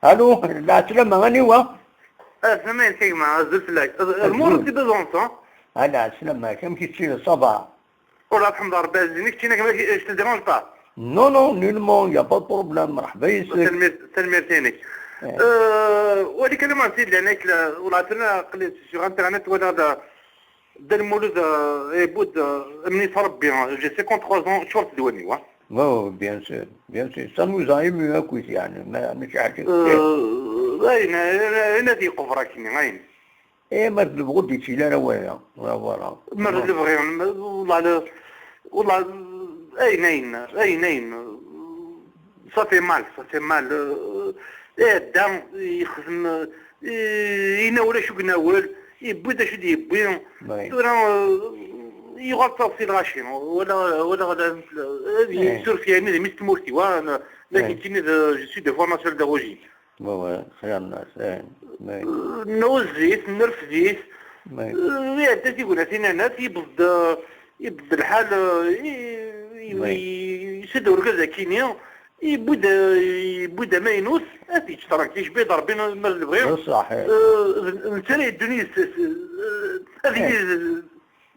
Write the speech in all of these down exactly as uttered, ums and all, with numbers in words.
Allô, lɛeslama, aniwa? Ah, lɛeslama-inek a gma, azul fell-ak. Azul. Lmur aussi de zonson. Ah, lɛeslama-k, amek i teččiḍ, ça va? Ur la tḥemmdeḍ Rebbi ɛzizen, i keččini, je te dérange pas. Non, non, nullement, y a pas de problème, mṛeḥba yes-k. Tanemmirt, tanemmirt-inek. Eh. Euh, wali kan ma nsi llan akla, wala tana qli sur internet wala da, Dda Lmulud, euh, yewwi-d, euh, amni s Rebbi, hein. J'ai cinquante-trois ans, ččuret ddwa-nni, wa. Oui, oui, bien sûr, bien sûr. Ça nous a ému akk, yeɛni, ma, mačči ḥaǧa. Euh, ayen, ayen, ayen ad yeqber akkenni, ayen. Eh, ma d lebɣi ur d-yettili ara waya. Voilà, voilà. Ma d lebɣi, ma, wallah, la, wallah, ayen, ayen, ayen, ayen. Ça fait mal, ça fait mal. Euh, iɛedda, yexdem, euh, yina ulac ugna awal, yewwi-d acu d-yewwi. Oui. Tura, euh, yuɣal d taḍsa i lɣaci. Wala, wala, wala, ad yessuref yani d mmi-s n tmurt-iw, ah, la, la, je suis de formation pédagogique. Ouais, ouais, xir nnas, eh, ouais. Nwezzit, nrefd-it, eh, iɛedda tignatin, anat, yewweḍ-d, eh, yewweḍ-d lḥal, eh, i, i, i, yesɛa-d urgaz akkenni, yewwi-d, eh, yewwi-d amaynut, ad t-yeǧǧ tranquille, yejba-d Rebbi ma lebɣi. D ṣṣeḥ, eh. Eh, d, d netta ara yeddun yis-s, eh, ad yili d,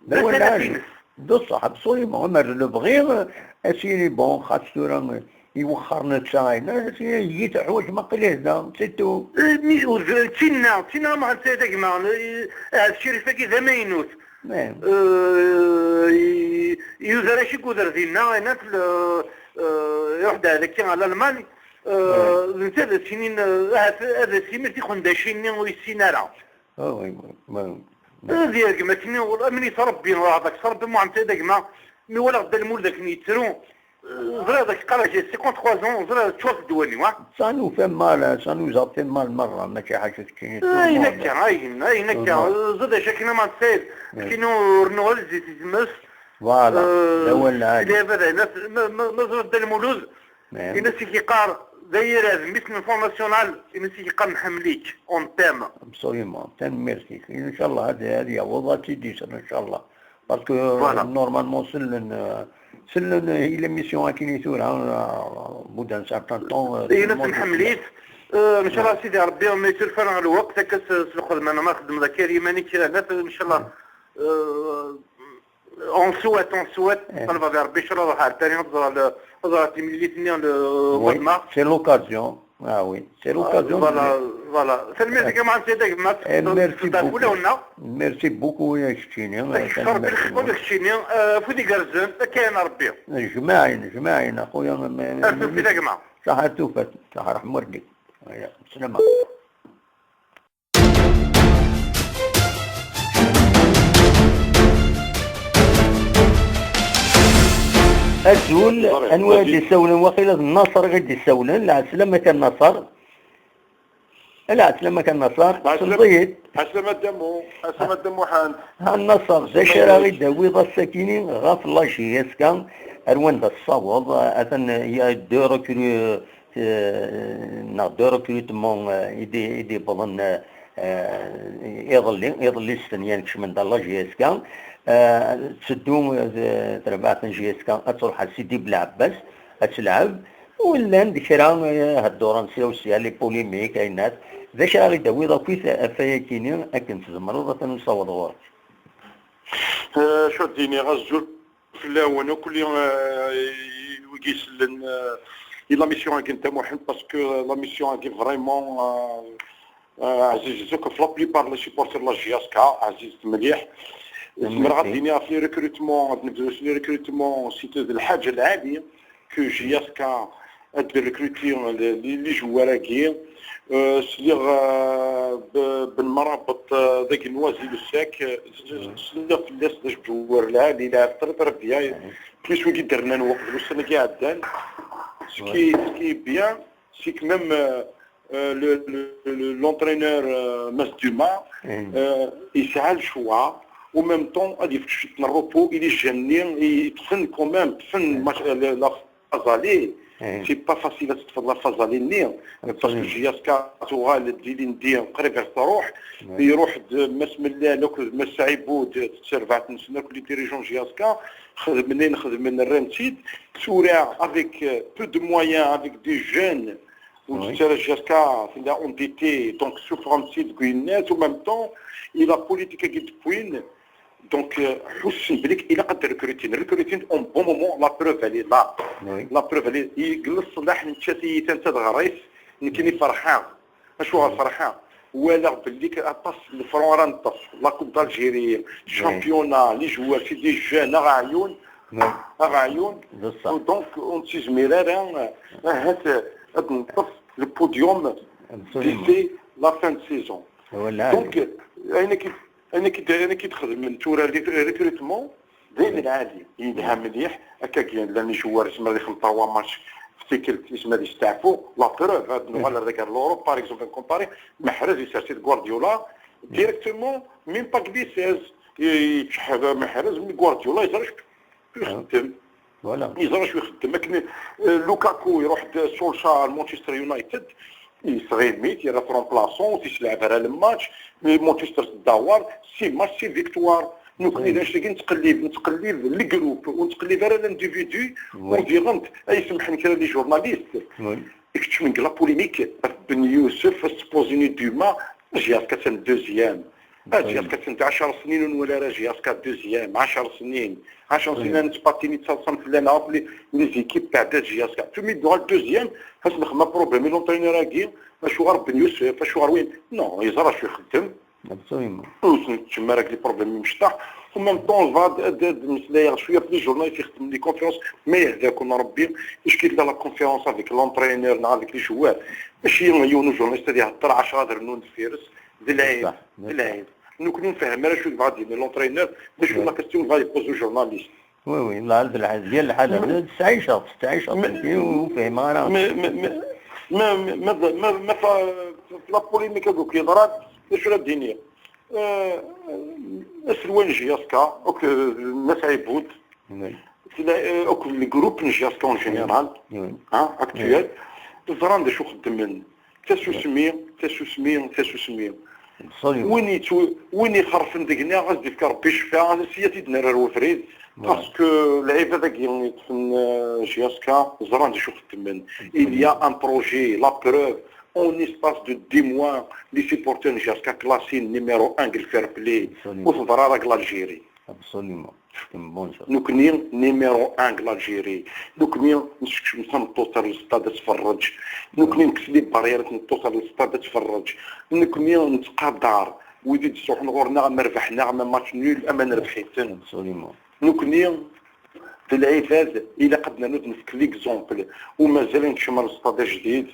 d awal asalas-ines. D ṣṣeḥ, absolument. Amer lebɣi, eh, ad s-yini, bon, xas tura, eh, iwexxer netta, ayen, ad s-yini, yyi teḥwaǧ ma qila da, c'est tout. Eh, mi, ur d, d tinna, d tinna, ma ɣer Saɛid a gma, eh, Ɛad Crif-agi d amaynut. Eh, i, i uderrac i yuder dinna, ayen at l-, eh, iruḥ-d ar daki ɣer Lalman, eh, d netta ad as-yinin, eh, ahat ad as-yini tiqendacin-nni ur yessin ara. Ah, oui, oui, oui, oui. Ad yergem akken, amin-is Rebbi, ɣaḍ-ak s Rebbi, Muḥend Saɛid a gma, mi walaɣ Dda Lmulud akken yettru, eh, ẓriɣ d ak-qqareɣ, j'ai cinquante-trois ans, ẓriɣ ččuret ddwa-nni, wa? Ça nous fait mal, hein, ça nous a fait mal merra, mačči ḥaca keččini, tout le monde. Ayen akka, ayen, ayen akka, ẓid acu akken a Muḥend Saɛid, akken ur nuɣal zzit i tmes. Voilà, eh, d awal lɛali. Sidi Abad, ayen, ma, ma, ma ẓriɣ Dda Lmulud, Ines i k-yeqqar, d ayirad, mmi-s n le Front National, ines i k-yeqqar nḥemmel-ik, on t'aime. Absolument, tanemmirt-ik. Inchallah ad, ad yaweḍ, ad tt-id-isel, inchallah. Parce que, euh, voilà, normalement, sellen, euh, sellen, euh, i l'émission akken i tura, euh, au bout d'un certain temps, euh, tout le monde. Ines nḥemmel-it, euh, inchallah, Sidi Rebbi, ma yettulfan ɣer lweqt, akka s, s lxedma, ma txeddmeḍ akka ar yiman-ik, euh, inchallah, euh, On souhaite, on souhaite. Eh. Talba di Rebbi, inchallah, ruḥ ar Paris, ad ẓreɣ le, ad ẓreɣ timlilit-nni le mois de mars. Oui, c'est l'occasion. Ah oui, c'est l'occasion. Voilà, voilà. Tanemmirt-ik a Muḥend Saɛid a gma. Eh, merci beaucoup. Merci beaucoup, ya keččini. Tanemmirt-ik. Rebbi lxir, ya keččini, eh, afud igerrzen, akka a Rebbi. Jmaɛin, jmaɛin, a xuya. Ar tufat a gma. Saḥa tufat, saḥa ṛeḥma ur dik. Aya, slama. Azul, anwa i d-issawlen? Waqila d Naṣer i d-issawlen. Lɛeslama-k a Naṣer. Lɛeslama-k a Naṣer. Lɛeslama-, tessneḍ-iyi-d? Ɛeslama Dda Mu-, Ɛeslama Dda Muḥend. A Naṣer, d acu ara ɣ-id-tawiḍ ass-akini ɣef la J S K, ar wanda tessaweḍ? Atan, il y a deux recrues, euh, neɣ deux recrutements, euh, i d-, i d-yewwḍen, euh, euh, iḍelli, iḍelli s tenya kecmen-d ar la J S K. Euh, tetteddu, euh, terbaɛt n J S K ad truḥ ar Sidi Belɛebbas ad telɛeb. U llan-d kra, euh, hedduren sya u sya, les polémiques, ayennat. D acu ara ɣ-id-tawiḍ akkit ɣef wayakini akken tzemreḍ ad ten-nessaweḍ ɣur-k? Euh, acu ad d-iniɣ, azul fell-awen akk, euh, i wigi isellen, euh, i la mission-agi n Dda Muḥend, parce que la mission-agi vraiment, euh, euh, ɛzizet akk ɣef la plupart n les supporters n la J S K, ɛzizet mliḥ. Zemreɣ ad d-iniɣ ɣef les recrutements, ad nebdu s les recrutements, c'était d lḥaǧa lɛali que J S K ad d-recruter les, les, les joueurs-agi. Euh, sliɣ, euh, B-, Ben Mrabeṭ, euh, d agenwazi le sec, euh, sliɣ fell-as d ajewwer lɛali, il a très, très bien. Plus wigi d-rnan waqt d ussan-agi iɛeddan. Ce qui, ce qui est bien, c'est que même, euh, euh, le, le, le, l'entraîneur, euh, Mass Duma, euh, yesɛa le choix, en même temps, ad yefk ciṭ n repos i les jeunes-nni, yeṭṭfen quand même, ṭṭfen mac-, la, la phase aller. C'est pas facile ad teṭṭfeḍ la phase aller-nni, parce que J S K tuɣal-d ilindi qrib ad truḥ, iruḥ-d Mass Mellal akked Mass Ɛibud, terbaɛt-nsen akk les dirigeants J S K, xedmen ayen xedmen, rran-tt-id. Tura, avec, euh, peu de moyens, avec des jeunes, وتتسرى جيسكا تلا اون دي تي دونك سوفرانسي دكوينات او ميم طون. الى بوليتيكا كي دكوين دونك حسن بليك الى قد ريكروتين ريكروتين اون بون مومون. لا بروف الي لا لا بروف الي يقل الصلاح نتشاتي تنتا دغريس. نكيني فرحان. اشو غا فرحان؟ ولا بليك اطاس الفرون راه نطف لا كوب دالجيري شامبيونا لي جوار سي دي جون اغا عيون اغا عيون. دونك اون تيزمير راه هات هاد نطف لو بوديوم ديسي لا فان دو سيزون. دونك انا كي انا كي انا كي تخدم من تورا ريكروتمون دايما العالي يدها مليح. هكا كاين لاني جوار اسمها اللي خلطاوا ماتش في تيكلت اسمها اللي استعفو لا بروف هاد نوال هذاك لوروب باغ اكزومبل كومباري محرز يسرسي غوارديولا ديريكتومون ميم با كليسيز يتشحذ محرز من غوارديولا يزرش يخدم. فوالا يزرش ويخدم لكن لوكاكو يروح سولشار مانشستر يونايتد يصغير ميت يرا في رومبلاسون تيسلعب على الماتش. مانشستر تداور سي ماتش سي فيكتوار. نكني داش نتقلب نتقلب لي جروب ونتقلب على لانديفيدو. وديغنت اي سمح لك لي جورناليست كتش من لا بوليميك بن يوسف سبوزيني دوما جي اس كا تم دوزيام. جي اس كا تم عشر سنين ولا راه جي اس كا دوزيام عشر سنين عشر سنين انا تباتيني تصلصم في لنا في لي زيكيب تاع جي اس كا تو مي دوغال دوزيام. هاس نخدم بروبليم لونترينور اكي اشو غير بن يوسف اشو غير وين نو يزرا شو يخدم. ابسوليومون. تما راك لي بروبليم مشطح. وميم طون فا مسلايا شويه في لي جورنال يخدم لي كونفيرونس. ما يهداكم ربي اش كي لا كونفيرونس افيك لونترينور نا افيك لي جوار ماشي يوم جورناليست هذه يهضر عشرة هضر نون فيرس. دي العيب دي العيب. نكون نفهم انا شو يبغى يدير لونترينور باش لا كيستيون يبغى يبوزو جورناليست. وي وي لا هذا العيب ديال الحاله تستعيش تستعيش وفهم انا. ما ما ما ما ما ما ما في لا بوليميك هذوك يضرب شو الدنيا. آه، اسلوان جي اس كا اوك الناس عيبود. تلا- آه، اوك الجروب جي اس كا اون جينيرال ها اكتويال زران دي شو خدمن تسوسمي تسوسمي تسوسمي. وين يتو وين يخرفن دقنا غاز ديك ربي شفا غاز سياتي دنا راه وفريد. باسكو العباد كي يتفن جي اس كا زران دي شو خدمن. Il y a un projet la preuve en espace de dix mois les supporters جي اس كا كلاسين نيميرو واحد الفير بلاي. وتضرا راك لالجيري. ابسوليومون. نكني نيميرو واحد لالجيري. نكني نسكش مثلا نتوصل للستاد تفرج. نكني نكس لي باريرات نتوصل للستاد تفرج. نكني نتقدر ويدي تسوحن غورنا ما ربحنا ما ماتش نول اما نربحيتن. ابسوليومون. نكني في العباد الا قدنا نود نفك ليكزومبل ومازال نكشم على الستاد جديد.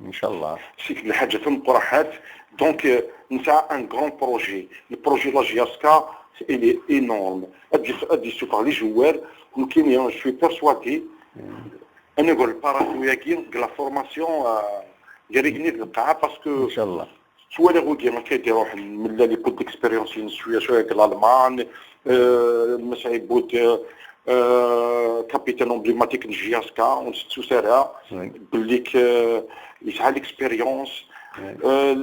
ان شاء الله. سيك الحاجه في المقرحات. دونك نسعى ان غران بروجي البروجي لا جي اس كا. الي انورم ادي ادي سوبر لي جوار. ممكن جو سوي بيرسوادي انا نقول الباراتو ياكي لا فورماسيون يريقني في القاعه باسكو ان شاء الله. سوالي غوكي ما كيديروح من لا لي بود اكسبيريونس شويه شويه في الالمان. آه، مسعي بود آه، كابيتان امبليماتيك جي اس كا ونستو سارها. باللي ك- يسعى ليكسبيريونس. آه،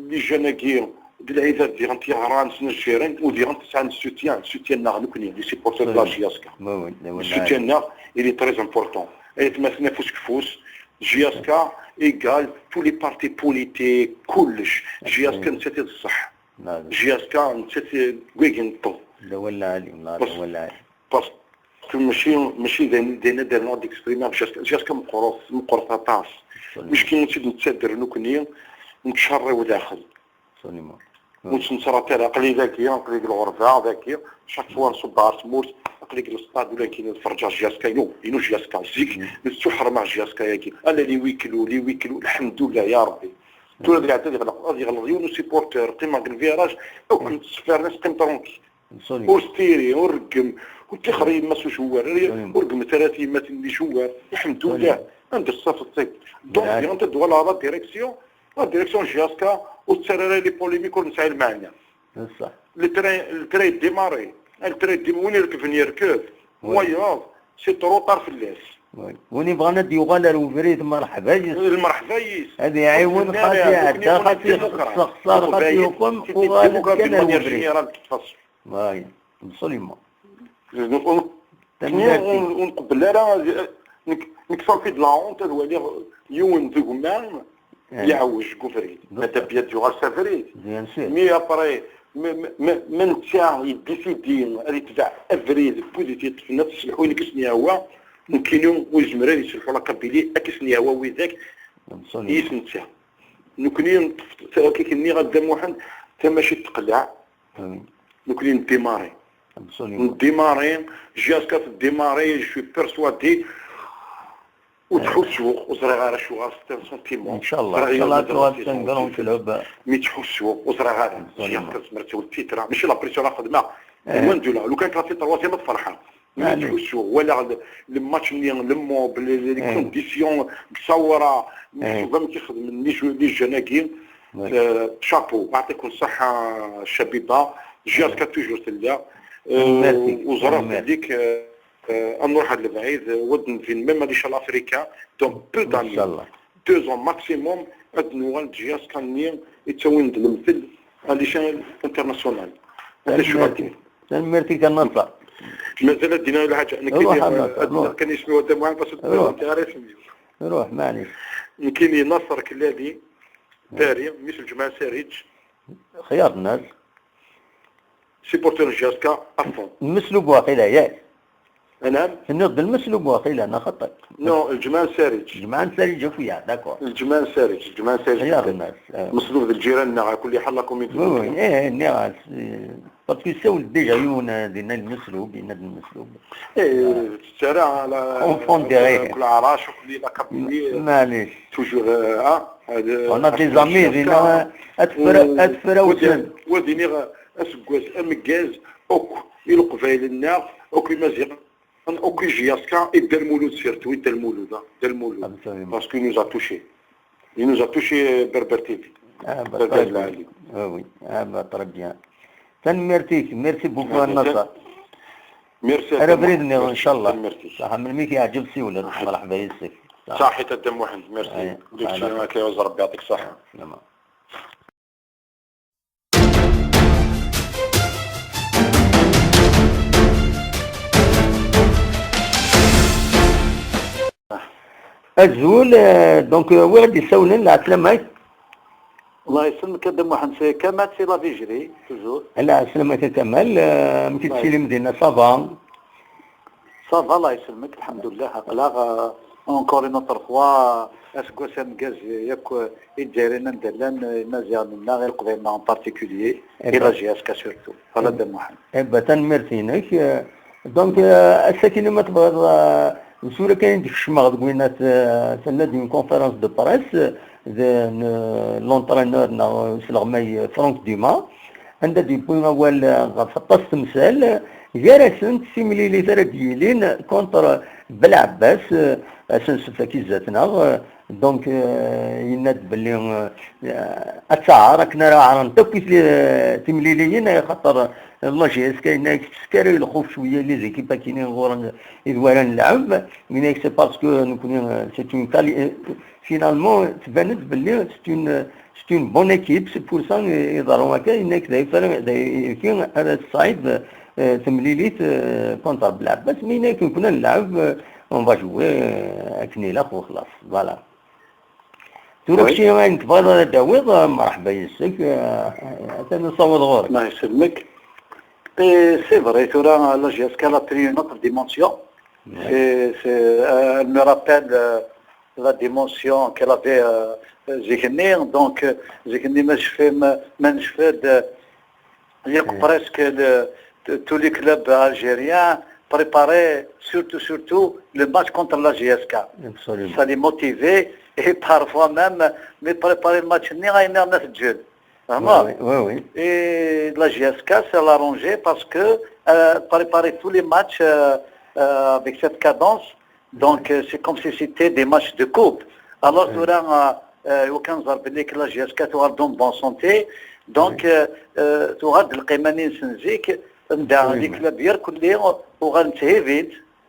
لي جون كي دي العيدات دي غنتي غران سنا الجيران ودي غنتي سعى السوتيان السوتيان ناغ نكني لي سيبورتور دو لا جي اس كا. السوتيان ناغ الي تري امبورطون. اي تماثلنا فوس كفوس جي اس كا ايكال تو لي بارتي بوليتيك كلش. جي اس كا نساتي الصح. جي اس كا نساتي كويكي نطو. لا ولا علي ولا بس ولا علي. باسكو ماشي ماشي داينا داينا داير نوع ديكسبريمي جي اس كا جي اس كا مقروص مقروص طاس. مش كي نسيب نتسدر نكني نتشري وداخل. ابسوليومون. ونتسرى تاع عقلي ذاكي عقلي الغربه ذاكي. شاك فوا نصب على تموت عقلي للصطاد ولا كاين الفرجه جي اس كا ينو ينو جي اس كا زيك. نتسحر مع جي اس كا ياكي انا لي ويكلو لي ويكلو الحمد لله يا ربي. تو هذا يعطي يغلق هذا يغلق يونو سيبورتور قيمه الفيراج. او كنت سفير ناس قيم ترونكي. ابسوليومون. ورستيري ورقم وتخري ما سو شوار. ورقم ثلاثي ما تني شوار الحمد لله. عند الصف الطيب دونك دي انت دوال لا ديريكسيون لا ديريكسيون جي اس كا. وتسرى لي بوليميك ونسعى المعنى. بصح. التري التري ديماري التري ديم وين يركب فين يركب. وياض سي ترو طار في اللاس. وين يبغى نادي يغال الوفريد مرحبا يس. المرحبا يس. هذه يعاون خاطي عدا خاطي خصخصار خاطي يقوم وغالب كان الوفريد. هاي ابسوليومون. ونقبل لا نكسر في دلاونت هذا هو اللي Yiwen d gma yeɛwej deg ubrid. Mada bya d-yuɣal s abrid. Mi après, ma netta yeddisidi ad yetbeɛ abrid n wid i t-yeṭṭfen ad t-sselḥun akken i sen-yehwa, nekkini ur yezmir ad yesselḥu la Kabylie akken i sen-yehwa widak. Yis netta. Nekkni neṭṭef, akka i k-nniɣ a Dda Muḥend, tamacint teqleɛ. Nekkni neddimari. Neddimari, jusqu'à teddimari, je suis persuadé. Ur ttḥussuɣ, ur ẓriɣ ara acuɣer, c'est un sentiment. Inchallah, inchallah tuɣal d un grand club. Mi ttḥussuɣ, ur ẓriɣ ara. Jusqu'à tezmer ad tawel titre. Mačči la pression la xedmeɣ. Loin de là. Lukan classé troisième ad ferḥeɣ. Mi ttḥussuɣ, walaɣ le match-nni, le mob, les conditions, deg Ṣawra, ncuba amek i xedmen les jeunes-agi. Chapeau, yeɛṭikum ṣṣeḥḥa, ccabiba, jusqu'à toujours tella. Ur ẓriɣ belli ad nruḥ ar lebɛid, wa d-nvin même à l'échelle africaine, dans peu d'années, deux ans maximum, ad nuɣal jusqu'à-nni yettawin-d lemtel à l'échelle internationale. Tanemmirt-ik a Naṣer. Mazal ad d-iniɣ lḥaǧa. Nekkini ad d-iniɣ kan isem-iw a Dda Muḥend, parce que ur d-iniɣ ara isem-iw. Ruḥ, maɛlic. Nekkini Naṣer Kellali, Paris, mmi-s n Ǧemɛa Sariǧ. Xyar nnas. Supporter n J S K à fond. Lmeslub waqila, yak? Anɛam? Tenniḍ-d lmeslub waqila, neɣ xaṭi? Non, Ǧemɛa Sariǧ. Ǧemɛa Sariǧ akk ya, d'accord. Ǧemɛa Sariǧ, Ǧemɛa Sariǧ. Xyar nnas. Meslub d lǧiran-nneɣ, a kulli ḥal la commune. Oui, oui, eh, nniɣ-as, eh, parce que yessawel déjà yiwen, eh, dinna lmeslub, yenna-d lmeslub. Eh, tettara la, kul aɛrac, kul la Kabylie. Maɛlic. Toujours, eh, ah, on a des amis dinna, ad tefra, ad tefra. Wa d-iniɣ aseggas ameggaz akk i Leqbayel-nneɣ, akk Imaziɣen, akk i J S K, i Dda Lmulud surtout, i Dda Lmulud, ah, Dda Lmulud. Absolument. Parce qu'il nous a touché. Il nous a touché, Berbère T V. Ah, bah, très bien. Ah oui, ah, bah, très bien. Tanemmirt-ik, merci beaucoup a Naṣer. Merci. Ar abrid-nniḍen, inchallah. Tanemmirt-ik. Ṣaḥa, melmi i k-yeɛǧeb siwel-d, merḥba yes-k. Ṣaḥit a Dda Muḥend, merci. Deg-s akka, Rebbi yeɛṭik ṣaḥa. Azul, eh, donc, eh, wi ɣ-d-yessawlen, lɛeslama-k? Allah yesselmek a Dda Muḥend, c'est Kamal si la Vigerie, toujours. Lɛeslama-k a Kamal, eh, amek i tettilim dinna, ça va? Ça va, Allah yesselmek, lḥemdullah, aql-aɣ, euh, encore une autre fois, aseggas ameggaz yakk, euh, Izzayriyen anda llan, euh, Imaziɣen-nneɣ, Ileqbayel-nneɣ en particulier, et la J S K surtout. Voilà, Dda Muḥend. Eh ben, tanemmirt-inek. Euh, donc, euh, ass-agi ma tebɣiḍ, euh, tura kan i d-kecmeɣ deg winna, euh, tella-d une conférence de presse, euh, de, euh, l'entraîneur neɣ usleɣmay, euh, Franck Dumas. Anda d-yewwi awal, eh, ɣef aṭas temsal, eh, gar-asent timlilit ara d-yilin contre Belɛebbas, eh, ass n ssebt-agi zdat-neɣ, eh, donc, eh, yenna-d belli, eh, ad taɛer akken ara ɛerent akk i tli-, eh, timliliyin, eh, axaṭer, eh, la J S K yenna-yak teskaray lxuf cwiya i les équipes akkin ɣur-, i d wara nlɛeb, yenna-yak c'est parce que nekni, eh, c'est une quali-, eh, finalement, tban-d belli c'est une, c'est une bonne équipe, c'est pour ça, eh, iḍerru akka, yenna-k d ayeffus ara, d ayeffus ara tesɛid, eh, temlilit, eh, contre Belɛebbas, mais yenna-k nekni ad nlɛeb, eh, on va jouer, eh, akken ilaq u xlaṣ, voilà. Tura kečči ayen tebɣiḍ ad d-tawiḍ, eh, merḥba yes-k, eh, atan nessaweḍ ɣur-k. Allah yesselmek. Et c'est vrai, tura la J S K elle a pris une autre dimension. C'est, c'est, euh, elle me rappelle, euh, la dimension qu'elle avait, euh, zik-nni. Donc, euh, zik-nni ma je fais, ma, ma je fais de, il y a presque le, t-, tous les clubs algériens préparaient surtout, surtout le match contre la J S K. Absolument. Ça les motivait et parfois même, mais préparer le match-nni, ay nniɣ ma teǧǧel. Vraiment. Oui, oui, oui. Et la J S K s'est arrangée parce que, euh, préparer tous les matchs, euh, euh, avec cette cadence, donc, euh, c'est comme si c'était des matchs de coupe. Alors, tura, euh, euh, u kan ẓer belli que la J S K tuɣal en bonne santé, donc, euh, euh, tuɣal d lqima-nni-nsen zik, anda les clubs irkelli uɣalen tthibin,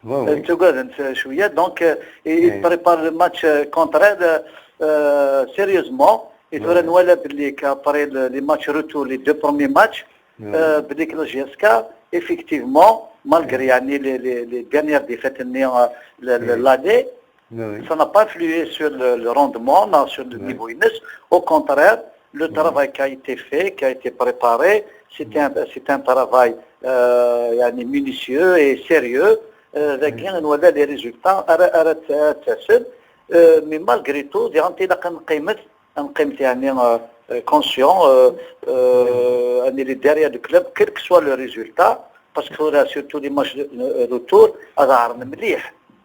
euh, ttagaden, euh, cwiya, donc, euh, ils préparent le match, euh, contre elle, euh, euh, sérieusement. Et tura nwala belli qu'après le, les matchs retour, les deux premiers matchs, euh, belli que la J S K, effectivement, malgré, yani, les, les, les dernières défaites-nni, euh, le, le, l'année, Oui, oui. Ça n'a pas influé sur le, le rendement, non, sur le niveau. Au contraire, le travail qui a été fait, qui a été préparé, c'était un, c'est un travail euh, يعني minutieux et sérieux. Euh, dagi, on voit les résultats, ara, ara, ara, ara, euh, mais malgré tout, diɣ anta ilaq ad neqqimet, ad neqqimet, يعني, euh, euh, conscient, euh, euh, ad nili derrière le club, quel que soit le résultat, parce que là, surtout les matchs de, euh, retour, ad ɛren mliḥ.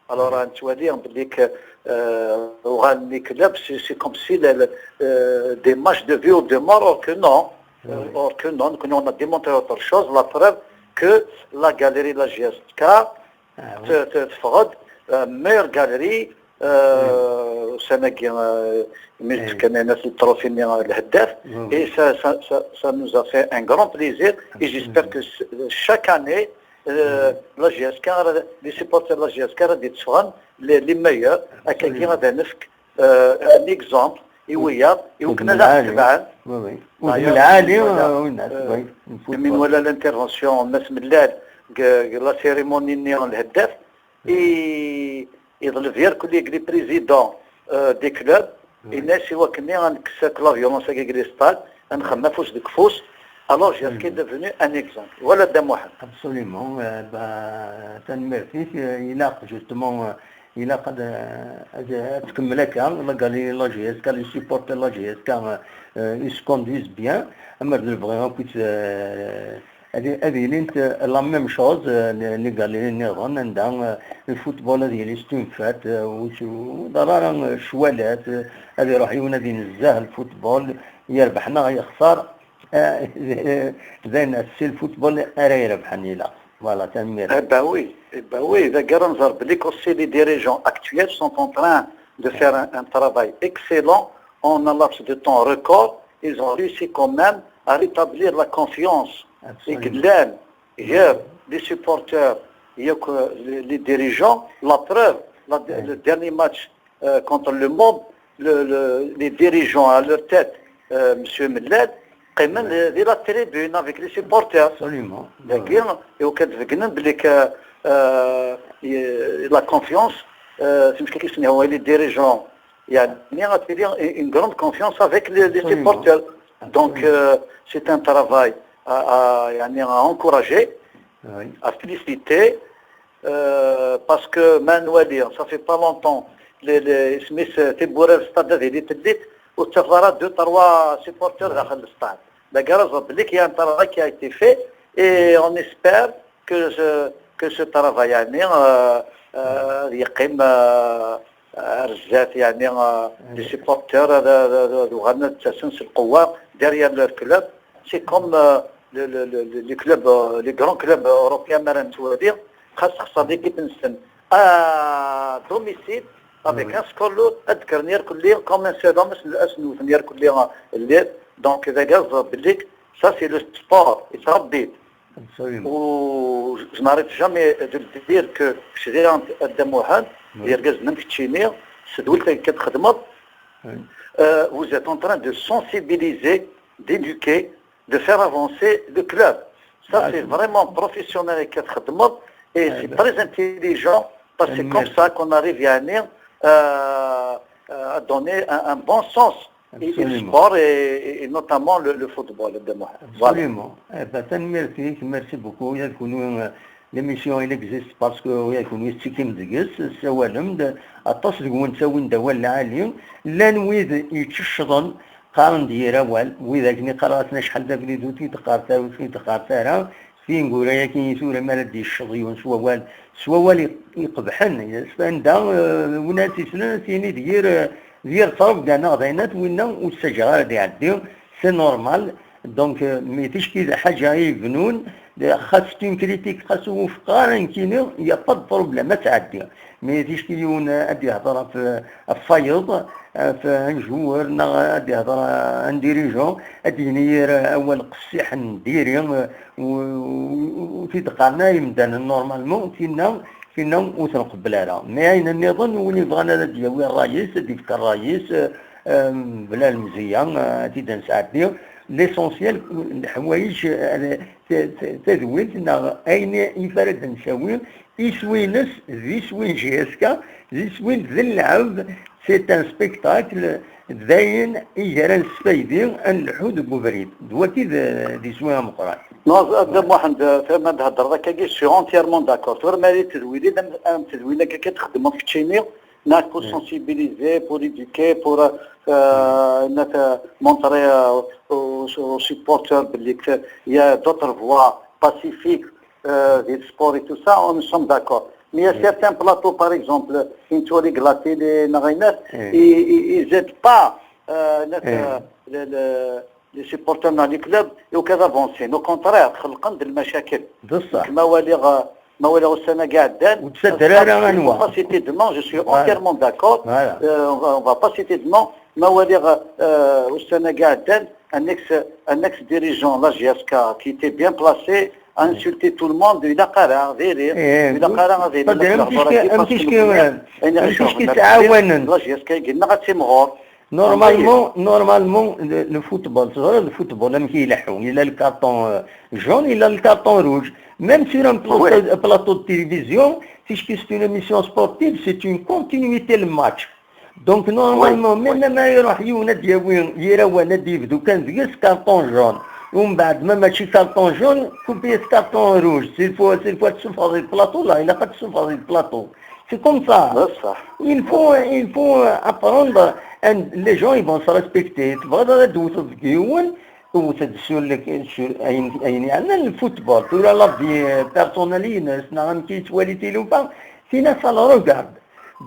Alors, ad nettwali belli que, euh, uɣalen les clubs, c'est, c'est comme si le, le, euh, des matchs de vie ou de mort, or que non. Euh, or que non, que nous, on a démontré autre chose, la preuve que la galerie, la J S K, te- te- teffeɣ-d, euh, meilleure galerie, euh, ussan-agi, euh, mi d-fkan le trophée-nni, euh, lheddaf. Et ça, ça, ça, ça nous a fait un grand plaisir. Et j'espère que ce- chaque année, euh, la J S K, les supporters de la J S K, ara d-itteffɣen les, les meilleurs, akkagi ad nefk, euh, un exemple i wiyaḍ, i wakken ad aɣ-tebɛen. Oui, oui. D'ailleurs, mi nwala, euh, mi nwala l'intervention n Mass Mellal deg, deg la cérémonie-nni n lheddaf, i, iḍleb yerkul deg les présidents, euh, des clubs, yenna-as i wakken ad nekkes akk la violence-agi deg les stades, ad nxemmem afus deg ufus. Alors, J S K est devenu un exemple. Voilà, Dda Muḥend. Absolument. Euh, bah, tanemmirt-ik. Euh, ilaq, justement, euh, ilaq ad, euh, ad, ad tkemmel akka, la galerie, la J S K, les supporters de la J S K, euh, euh, ils se conduisent bien. Amer d lebɣi akk, euh, ad, ad ilint, euh, la même chose, euh, les, les galeries nniḍen, anda, euh, le football ad yili c'est une fête, euh, ur tt-, ur ḍerru ara, euh, ccwalat, euh, ad iruḥ yiwen ad inezzeh le football, yerbeḥ neɣ yexṣer, euh, d ayen, c'est le football ara irebḥen, ilaq. Voilà, tanemmirt. Eh ben oui, eh ben oui, dagi ara nẓer belli aussi les dirigeants actuels sont en train de faire un, un travail excellent. En un laps de temps record, ils ont réussi quand même à rétablir la confiance. Absolument. I yellan gar les supporters et les, les dirigeants. La preuve, la- le dernier match euh, contre le MOB, le, le, les dirigeants à leur tête, euh, Monsieur Mellal, qqimen di la tribune avec les supporters. Absolument. Dagi, i wakken ad d-beggnen belli que, euh, la confiance, euh, c'est une question, les dirigeants, il y a une grande confiance avec les, les supporters. Donc, euh, c'est un travail à, à, يعني, à encourager, à féliciter. Euh, parce que ma nwali, ça fait pas longtemps, les, les, isem-is, euh, tiwwura n stade ad ilint tellit, ur ttafeɣ ara deux, trois supporters daxel le stade. Dagi ara ẓer belli qu'il y a un travail qui a été fait et on espère que ce, que ce travail, يعني, euh, euh, ad yeqqim, euh, ar zdat, يعني, euh, les supporters, euh, ad, ad, ad uɣalen ad d-ttasen s lqewwa derrière leur club. C'est comme, euh, le, le, le, le, les clubs, euh, les grands clubs européens, mi ara nettwali, xas texṣer l'équipe-nsen à domicile, avec un score lourd, ad d-kkren irkelli, comme un seul homme, ad s-, ad s-nwten irkelli, euh, llir. Donc, dagi ad ẓer belli, ça, c'est le sport, yettrebbi-d. Absolument. Ur, je n'arrête jamais de le dire que kečč d Dda Muḥend, d argaz am keččini, s tedwilt akka txedmeḍ, euh, vous êtes en train de sensibiliser, d'éduquer, de faire avancer le club. Ça, c'est vraiment professionnel et très intelligent, parce que c'est comme ça qu'on arrive, يعني, euh, euh, à donner un, un bon sens et, et le sport et, et, et notamment le, le football, Dda Muḥend. Voilà. Absolument. Eh ben, tanemmirt-ik, merci beaucoup. Ula d kunwi, euh, l'émission, il existe parce que ula d kunwi tettekkim deg-s, tessawalem-d aṭas deg-wen ttawin-d awal lɛali. Llan wid yetteccḍen, qqaren-d yir awal, wid akken i qqareɣ-asen acḥal d abrid ur t-id-qqaret ara, ur t-id-qqaret ara, tineggura-agi i tura mi ara d-yecceḍ yiwen s wawal, s wawal i-, iqebḥen, anda, eh, win ara tt-yeslen ad t-yini d yir, eh, d yir ttrebga neɣ d ayen at winna ur ttaǧǧaɣ ara ad iɛeddi, c'est normal. Donc, euh, mais ticki d ḥaǧa i yebnun, xas c'est une critique, xas ur wufqeɣ ara nekkini, il y a pas de problème, ad tɛeddi. Mais ticki yiwen, euh, ad d-yehder ɣef, ɣef wayeḍ, ɣef un joueur, neɣ ad d-yehder, euh, un dirigeant, ad d-yini yir, euh, awal qessiḥen n diri, euh, u, u, u, u t-id-qqaren ara yimdanen normalement, tinna, tinna ur t-nqebbel ara. Mais ayen nniḍen, win yebɣan ad d-yawi ṛṛay-is, ad d-yefk ṛṛay-is, euh, euh, bla lemzeyya, euh, ad t-id-nesɛeddi. l'essentiel, leḥwayeǧ, eh, t-, t-, tadwilt neɣ ayen i ara d-nsawi, iswi-ines d iswi n J S K, d iswi d lleɛb, c'est un spectacle, d ayen i gar ad nesfaydi, ad nleḥḥu deg ubrid. D waki d, d iswi ameqqran. Non, a Dda Muḥend, tama d-heddreḍ akkagi, je suis entièrement d'accord. Tura ma d tedwilin, am, am tedwilin akka i txeddmeḍ keččini, neɣ pour sensibiliser, pour éduquer, pour, euh, neɣ, euh, montrer, euh, aux, aux supporters belli que il y a d'autres voies pacifiques, euh, des sports et tout ça, on, nous sommes d'accord. Mais il y a certains plateaux, par exemple, une soirée glaté, les, ils, ils aident pas, euh, notre, euh, le, le, les supporters dans les clubs, et au cas d'avancer. Au contraire, خلقن المشاكل. بصح. ما ولي، ما ولي السنة قاعدة. وتسدر أنا غنوة. On va pas citer de nom, je suis entièrement d'accord. Voilà. Euh, on va, on va pas citer de nom. ما ولي، euh, السنة قاعدة. Un ex, un ex-dirigeant, la J S K, qui était bien placé, a insulté tout le monde, il a قرا ذيري، إيه، il a قرا ذيري. أم تشكي، أم تشكي، أم تشكي تعاونن. La J S K قلنا غتمغور. Normalement, normalement, le, le football, c'est vrai, le football, même qu'il a, il a le carton, euh, jaune, il a le carton rouge. Même sur un plateau, plateau de télévision, puisque c'est une émission sportive, c'est une continuité le match. Donc, normalement, même ma iruḥ yiwen ad d-yawi yir awal ad d-yebdu kan deg-s carton jaune. Umbeɛd, ma mačči carton jaune, coupé-as carton rouge. S'il faut, s'il faut ad tessufɣeḍ deg plateau, là, ilaq ad tessufɣeḍ deg plateau. C'est comme ça. Il faut, il faut apprendre, and les gens, ils vont se respecter. Tebɣiḍ ad d-tewteḍ deg yiwen, tewteḍ sur le, sur ayen, ayen yeɛnan le football. Tura la vie, euh, personnelle-ines, neɣ amek yettwali tilufa, tina, ça le regarde.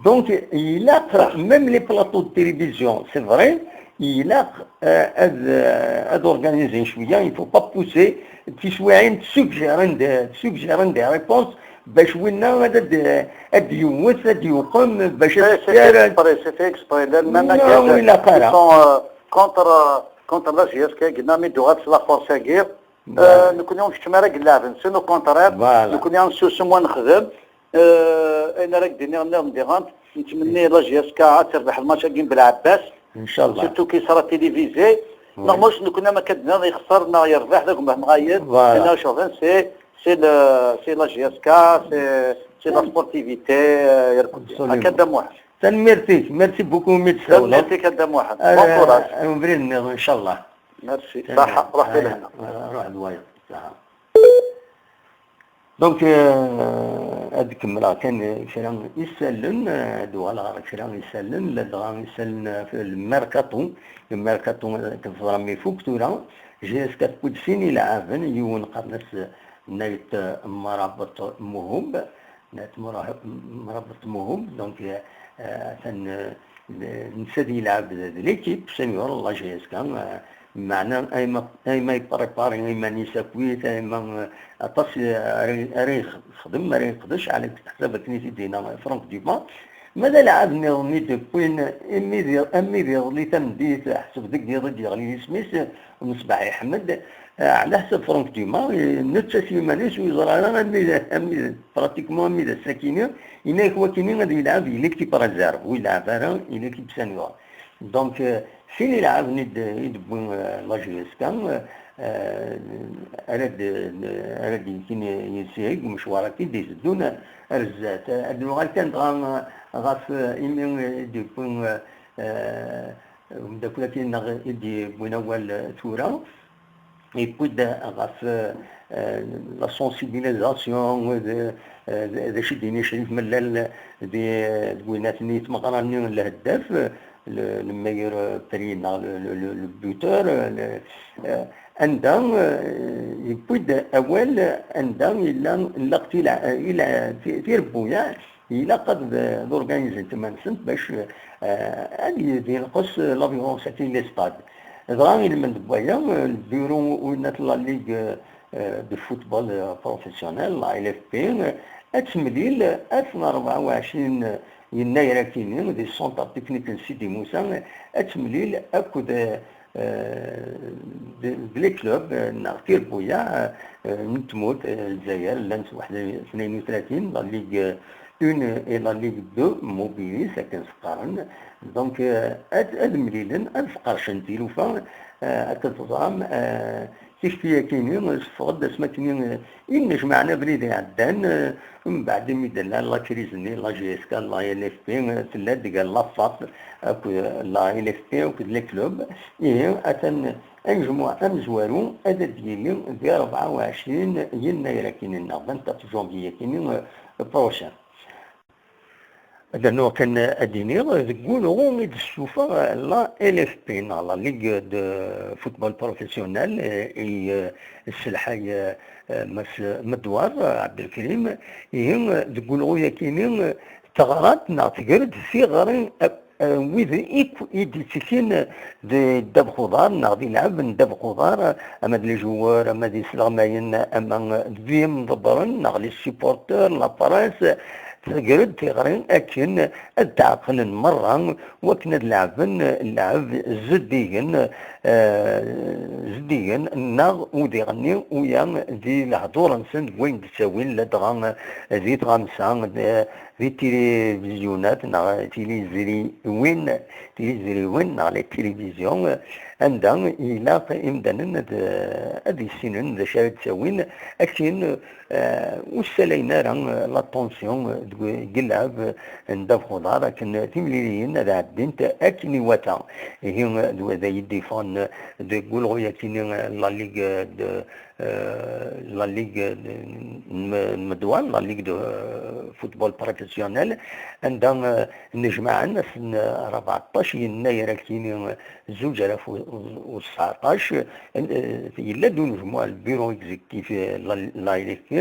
Donc, ilaq, même les plateaux de télévision, c'est vrai, ilaq, euh, ad, euh, ad organiser cwiya, il faut pas pousser, tiswiɛin suggérer des, suggérer des réponses, bac winna ad, ad, ad yewwet, ad yuqem, bac ad... C'est, c'est fait exprès, c'est fait exprès. Llan, non, ilaq ara. Ils sont, euh, contre, euh, contre la J S K, gna mi d-uɣal s la force-agi. Euh, nekkni ur nkeččem ara deg llaɛben, c'est le contraire. Voilà. Nekkni ad nsusem wa nexdem. Euh, ayen ara k-d-iniɣ nniḍen diɣen, nettmenni la J S K ad terbeḥ lmatch-agi n Belɛebbas. Inchallah. Surtout qu'il sera télévisé. Neɣ mac nekkni am akka d-nniḍ yexṣer neɣ yerbeḥ d agmuḥ neɣ ayed. Voilà. Ayen ara cebḥen, c'est, c'est le, c'est la J S K, c'est, c'est la sportivité, euh, yerked. Absolument. Akka d amuḥ. Tanemmirt-ik, merci beaucoup, mi d-tsawleḍ. Tanemmirt-ik a Dda Muḥend. Bon courage. Ar ubrid nniḍen, inchallah. Merci. Ṣaḥa, ruḥ di lehna. Ruḥ d wayeḍ. Ṣaḥa. Donc, euh, ad kemmleɣ kan kra isallen, euh, ad uɣaleɣ ɣer kra isallen, ladɣa isallen, euh, le mercato, le mercato, euh, akken teẓram ifuk tura, J S K tewwi-d sin ilɛaben, yiwen qqaren-as, euh, Nayt, euh, Mrabeṭ Muhub, Nayt Mra-, Mrabeṭ Muhub, donc, euh, euh, atan, euh, Netta ad yelɛeb d, d l'équipe senior, la J S K, eh, meɛna ayma, ayma yeprépari iman-is akkit, ayma, eh, aṭas, eh, ara, ara yexdem, ara yeqdec, ɛla ḥsab akken i t-id-yenna Franck Dumas. Ma d alɛab nniḍen i d-wwin, imi d, imi d iḍelli tameddit, ḥseb deg yiḍ i d-yeɣli yisem-is, Mṣbaḥ Iḥmed, eh, ɛla ḥsab Franck Dumas, eh, netta s yiman-is ur yeẓra ara ami, ami, pratiquement ami d ass-akini, Yenna-yak wakini ad yelɛeb di l'équipe réserve, ur yelɛeb ara di l'équipe senior. Donc, euh, sin ilɛaben i d-, i d-wwin, euh, la J S K, euh, ara d-, ara d-yekkin yis-i deg umecwar-agi d-iteddun ar zdat. Ad nuɣal kan dɣa, euh, ɣef, euh, imi i d-yewwi, euh, euh, umeddakel-agi-nneɣ i d-yewwin awal, euh, tura. Yewwi-d ɣef, eh, la sensibilisation, d, eh, d, d acu i d-yenna Crif Mellal di, deg winat-nni tmeɣra-nni n Lheddaf, le, le meilleur prix neɣ le, le, le, le buteur, le, eh, anda, eh, yewwi-d awal anda yella nlaq tila-, ila-, ti-, tirebbuyaɛ, Ilaq ad d-, ad organizent iman-nsent bac, eh, ad y-, ad yenqes la violence-agi n les stades. Dɣa ilmend n waya, eh, le bureau n la ligue, eh, de football, eh, professionnel, la L F P, eh, ad temlil ass n rebɛa u ɛecrin yennayer akini, di centre technique n Sidi Moussa, eh, ad temlil akked, eh, eh, d, d les clubs, eh, neɣ tirebbuyaɛ, eh, n tmurt, eh, Lezzayer, llant waḥed tnayen u tlatin, la ligue, eh, Une et la Ligue deux Mobilis, akken s-qqaren. Donc, euh, ad, ad mlilen, ad sqercen tilufa, euh, akken teẓram, euh, tikti-yakini, euh, teffeɣ-d asmi akken, euh, i nnejmaɛen abrid iɛeddan, euh, mbeɛd imi d-tella la crise-nni, la J S K, la L F P, euh, tella-d deg la FAP akked la L F P akked les clubs. Ihi, atan anejmuɛ amezwaru ad d-yili di rebɛa u ɛecrin yennayer akkin-nneɣ, vingt-quatre janvier akkin, euh, prochain. Ad rnuɣ kan ad d-iniɣ, deg wulɣu i d-tessufeɣ la L F P, neɣ la Ligue de Football Professionnel, eh, i, eh, yesselḥay, eh, Mass Medwar, eh, Abdelkrim. Ihi, eh, deg wulɣu-yakini, eh, teɣra-d neɣ tger-d tiɣri, eh, eh, wid akk i d-ittekkin di ddabex uḍar neɣ di lɛeb n ddabex uḍar, ama d les joueurs, ama d isleɣmayen, ama d imḍebbren neɣ les supporters, la presse, tger-d tiɣri akken ad d-ɛeqlen merra, wakken ad leɛben lɛeb zeddigen, eh, zeddigen, neɣ udiɣ-nni uya di lehdur-nsen deg wayen d-ttawin, ladɣa di tɣamsa, d-, di tiliviziyunat neɣ tilizriwin, tilizriwin neɣ les télévisions, anda ilaq imdanen ad, ad issinen d acu ara d-ttawin, akken, eh, ur ssalayen ara, eh, la tension, eh, deg, deg llɛeb n ddabex uḍar, akken timliliyin ad ɛeddint akken iwata. Ihi, eh, d wa d ay d-yeffɣen, eh, deg ulɣu-yakini, eh, la Ligue de, eh, la Ligue de, n, n Medwar, la Ligue de, eh, football professionnel, anda, eh, nnejmaɛen ass n, eh, rbeɛṭac yennayer akkin, eh, zuǧ alaf u, u, u tseɛṭac, eh, yella-d unejmuɛ, le bureau exécutif, eh, la, la L F P,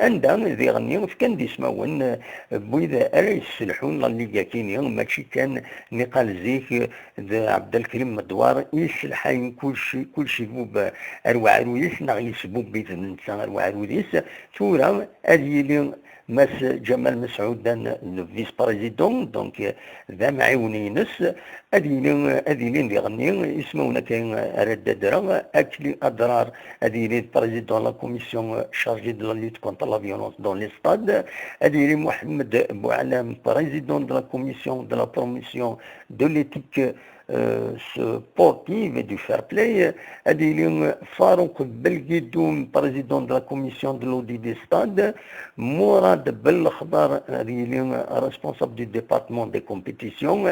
anda diɣenni fkan-d ismawen, eh, n wid ara yesselḥun la Liga-kini, mačči kan niqal zik, eh, d Ɛebdelkrim Medwar i yesselḥayen kulci, kulci ibubb ar weɛrur-is, neɣ yesbubb-it netta ar weɛrur-is. Tura ad yili Mass Ǧamal Mesɛud d, d vice-président, donc, eh, d amɛiwen-ines. Ad yili, ad ilin diɣenni ismawen akka ara d-adreɣ, Akli Adrar, ad yili président de la commission chargée de la lutte contre la violence dans les stades, ad yili Mohamed Boualem, président de la commission de la promotion de l'éthique, euh, sportive et du fair play, ad yili Farouk Belguidoum, président de la commission de l'audit des stades, Mourad Belkhdar, ad yili responsable du département des compétitions,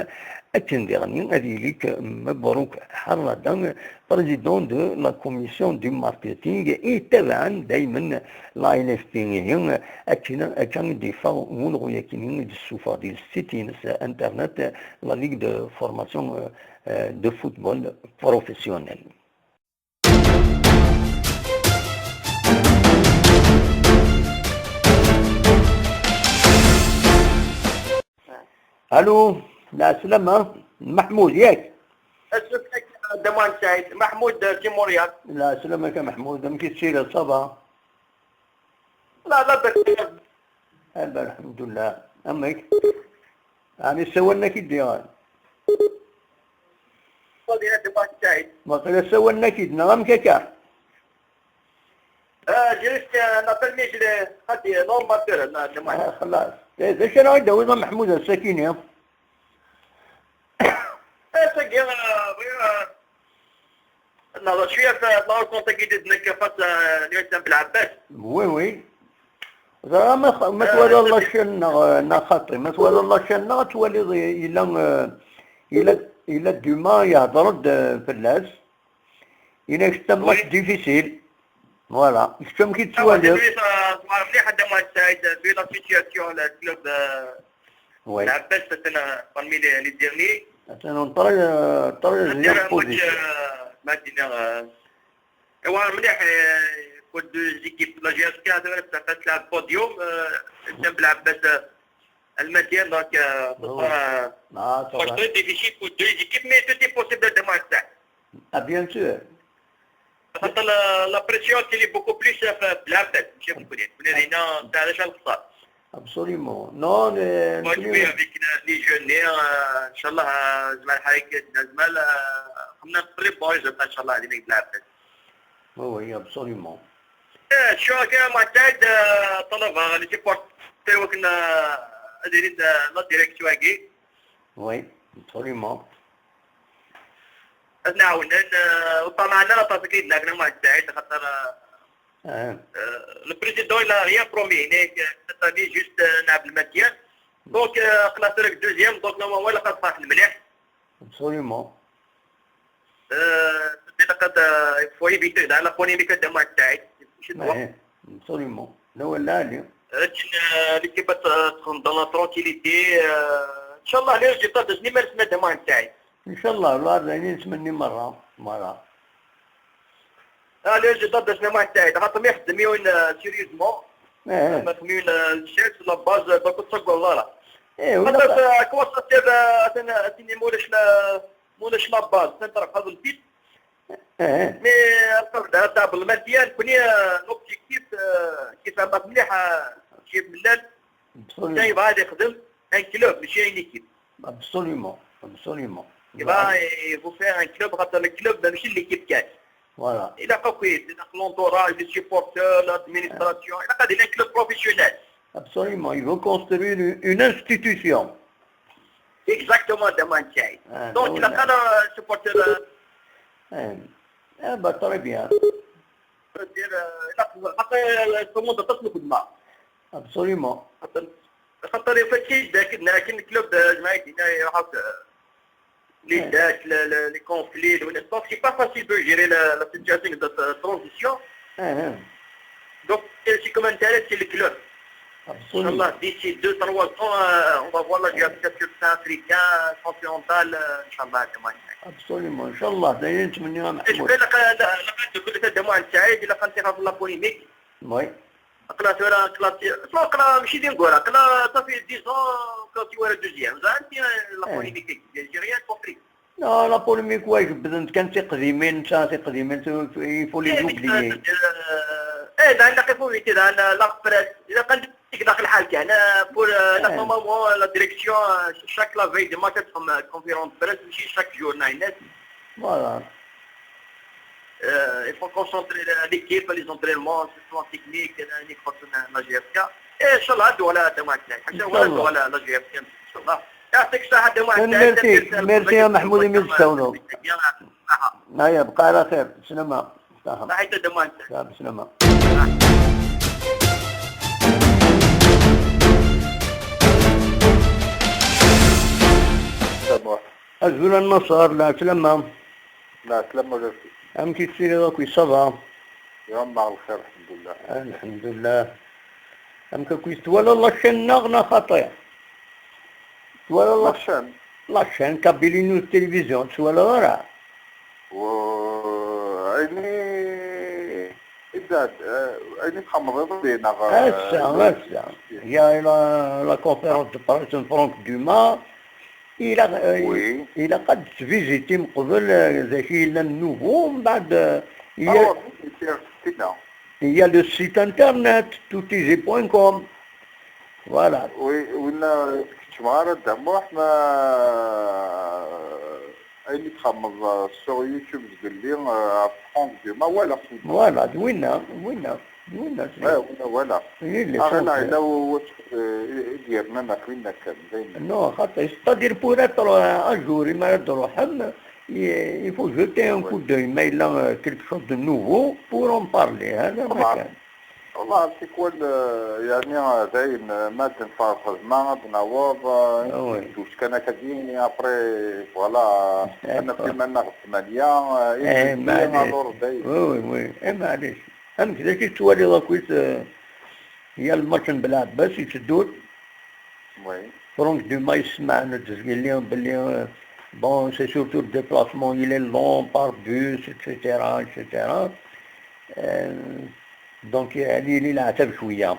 akken diɣenni ad yili Mebrouk Harrada, président de la commission du marketing, i yettabaɛen daymen la L F P. Ihi, akken, akka i d-yeffeɣ wulɣu-yakini i d-tessufeɣ di le site-ines internet la Ligue de formation, euh, euh, de football professionnel. Allô, lɛeslama, Maḥmud, yak? Asefk-ak, Dda Muḥend Saɛid, Maḥmud, euh, si Montréal. Lɛeslama-k a Maḥmud, amek i tettiliḍ, ça va? La, la, bas. Aba, lḥemdullah. Amek? Ɛni ssawalen-ak-id diɣen? Waqila ssawalen-ak-id, neɣ amek akka? Ah, j'ai juste un appel, mais je l'ai, ah, c'est normal, là, c'est moi. Ah, xlaṣ. Eh, d acu ara ɣ-id-tawiḍ a Meḥmud ass-akini? Ass-agi, ah, bɣiɣ, ah, ad nehḍer cwiya ɣef la rencontre-agi d-, nekk face à l'U S M Belɛebbas. Oui, oui. Ẓriɣ ma, ma twalaḍ la chaîne neɣ, neɣ xaṭi, ma twalaḍ la chaîne neɣ ad twaliḍ i-, yella, eh, yella, yella Duma yehder-d, eh, fell-as. Yenna-k c'est un match difficile. Voilà. Kečč amek i tettwaliḍ? Tewɛer mliḥ a Dda Muḥend Saɛid, vu la situation, le club, euh, Belɛebbas, atan parmi les, les derniers. Atan en troisième position. Match, euh, ma d-iniɣ, euh, tewɛer mliḥ, euh, pour deux équipes. La J S K, ça fait le podium, euh, Belɛebbas, euh, الماتيان، donc, euh, ce sera, euh, match très difficile pour deux équipes, mais tout est possible à Dda Muḥend Saɛid. Ah, bien sûr. Parce que la, la pression, elle est beaucoup plus, euh, في Belɛebbas, ماشي في كولير. كولير هنا تاع علاش الخسارة. Absolument. Non, les, on va jouer avec les, les jeunes, euh, إن شاء الله, euh, زعما الحريك زعما, euh, خمنا نقرب بويز إن شاء الله هذه في Belɛebbas. Oui, oui, absolument. Eh, tecɛuḍ kan Muɛettɛid, eh, ṭalabeɣ les supporters wakken, eh, ad ilin, eh, la direction-agi. Oui, absolument. Ad nɛawnen, eh, ur ṭṭamaɛen ara aṭas akken i d-nɛawen Muɛettɛid, xaṭer, eh, eh, le président il a rien promis, nekk, eh, cette année juste, eh, nɛawed Mathias. Donc, eh, aql-aɣ tura deg deuxième, donc normalement ilaq ad ferḥen mliḥ. Absolument. Euh, c'est-à-dire, euh, il faut éviter dans la polémique de Muɛettɛid. Oui, absolument. Là, voilà, allez. Euh, l'équipe est, euh, dans la tranquillité. Euh, Inch'Allah, les résultats de Slimane, c'est de Muɛettɛid. Inch'Allah, Allah, d ayen i nettmenni merra. Voilà. Ah, les résultats de Slimane, c'est-à-dire, xaṭer ma ixeddem yiwen, euh, sérieusement. Ma ixeddem yiwen, euh, chef, la base, euh, donc, ur ttaggadeḍ ara. Eh, xaṭer, euh, comment ça se fait, euh, atan, atan, ma ulac la, ma ulac la base, c'est-à-dire, xaṭer le titre. Mais, euh, lqebda tɛebleḍ Mathias, nekkni, euh, l'objectif, euh, kif fehmeɣ mliḥ, euh, Chef Mellal, absolument. Yebɣa ad yexdem un club, mačči une équipe. Absolument, absolument. Yebɣa, il veut faire un club, xaṭer le club, mačči l'équipe kan. Voilà. Ilaq akk, ilaq l'entourage, les supporters, l'administration, ilaq ad yili un club professionnel. Absolument, il veut construire une, une institution. Exactement, de Muɛettɛid. Ah, donc, il a pas supporté le... Eh, eh ben, très bien. C'est-à-dire, euh, il a, après, euh, tout le monde a pas le coup de main. Absolument. Xaṭer, xaṭer, il faut qu'il, لكن, لكن le club, euh, je m'ai dit, il y aura, euh, les dettes, le, le, les conflits, le, donc c'est pas facile de gérer la, la situation de cette transition. Donc, euh, c'est comme intérêt, c'est le club. Absolument. Inch'Allah, d'ici deux, trois ans, euh, on va voir la G F C sur le plan africain, continental, euh, Inch'Allah, de Muɛettɛid. Absolument, Inch'Allah, d ayen i nettmenni, a Maḥmud. Laqent de كل هذا Muɛettɛid, ilaq ad ntiɣ la polémique. Oui. Aql-aɣ tura, aql-aɣ ti-, aql-aɣ mačči d ineggura, aql-aɣ ça fait dix ans que tu es deuxième. Ẓer anti la polémique, j'ai rien compris. Non, la polémique, ouais, jebden-tt kan tiqdimin, netta tiqdimin, il faut les oublier. Eh, ben, il faut éviter, ben, la, la presse, ilaq ad neg daxel lḥal kan, euh, pour, euh, la moment, la direction, euh, chaque la veille de match, comme, euh, conférence de presse, mačči chaque jour, nine. Voilà. Euh, il faut concentrer la, l'équipe, les entraînements, ce soit technique, la, les coachs, la, la G F K. Et Inch'Allah, ad d-tuɣal la, la G F K, Inch'Allah. Merci, merci, a Maḥmud, imi d-tsawleḍ. Aya, bqa ala xir. Slama. Saha. Saha, slama. Azul a Nnaṣer, lɛeslama. Lɛeslama ulac. Amek i tessiriḍ akk, ça va? Yamma lxir, lḥemdullah. Lḥemdullah. Amek akk i twalaḍ la chaîne-nneɣ neɣ xaṭi? Twalaḍ la, la chaîne? La chaîne, Kabylie News Télévision, twalaḍ ara? Ayen i, i d-, eh, ayen i txedmeḍ iḍelli, neɣ, eh, ass-a, ass-a. Il y a la, la conférence de presse de Franck Dumas. Ilaq, eh, oui. Ilaq ad d-tvizitim qbel, eh, d acu yellan nouveau, mbeɛd, eh, il y a, ah, oui, c'est, c'est ça. Il y a le site internet, toutizé point com. Voilà. Oui, winna, kečč mɣara Dda Muḥ, ma, ayen i txedmeḍ, euh, sur YouTube zgelli, euh, ɣef Franck Dumas, walaɣ-t. Voilà, d winna, d winna, d winna. Eh, winna walaɣ. Aɣil ɛila, eh, i d-yernan ɣef winna kan, d ayen. Non, xaṭi, c'est-à-dire pour être, euh, à jour, imi ara d-truḥem, il, il faut jeter un coup d'œil, ma yella, euh, quelque chose de nouveau pour en parler, hein, ma kan. Wallah, tikwal, eh, yeɛni, eh, dayen, eh, ma ad neffeɣ lxedma, ad naweḍ, eh, ah, oui, dduc kan akka din, après, voilà, ad naf iman-nneɣ d tmanya, eh, eh, imeddi, maɛlic. Alors, dayen. Oui, oui, oui. Eh, maɛlic. Amek d acu i tettwaliḍ akkit, eh, ya lmatch n Belɛebbas yetteddu-d? Oui. Franck Dumas yessemɛen-d zgelli belli, euh, bon, c'est surtout le déplacement, il est long par bus, et cetera, et cetera. Euh, donc, il est là,